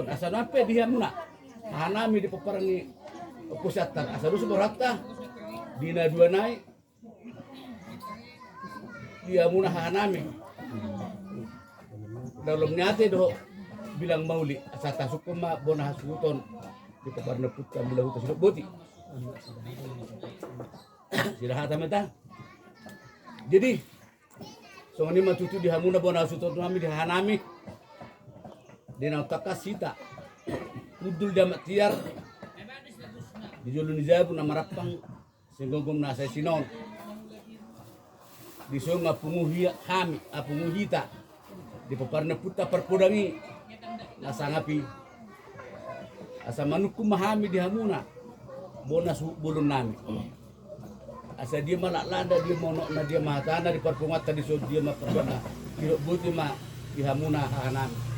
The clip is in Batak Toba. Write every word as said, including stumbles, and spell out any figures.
Asa nunga pe di hamuna hahanami di pomparan ni Ompu Siantar, asa dos borunta di na dua nai di hamuna hahanami. Dalam niate do bilang mauli, asa tasungkun ma bona hasuhuton di pomparan ni ompunta Mula Huta Sidok Boti. Sida hata meta. Jadi songon i ma tutu di hamuna bona hasuhuton nami di hahanami. Di na tangkas hita hundul di Amak Tiar di jolo ni jabu na marampang singgomgom na saisinon. Di songon i ma pungu hami, a pungu hita di pomparan ni ompunta Parpodang i na sangap i. Asa manungkun ma hami di hamuna bona suhut bolon nami. Asa dia ma laklakna, dia ma unokna, dia ma hatana di parpunguanta dison, dia ma parbuatna. Sidok boti ma di hamuna hahanami.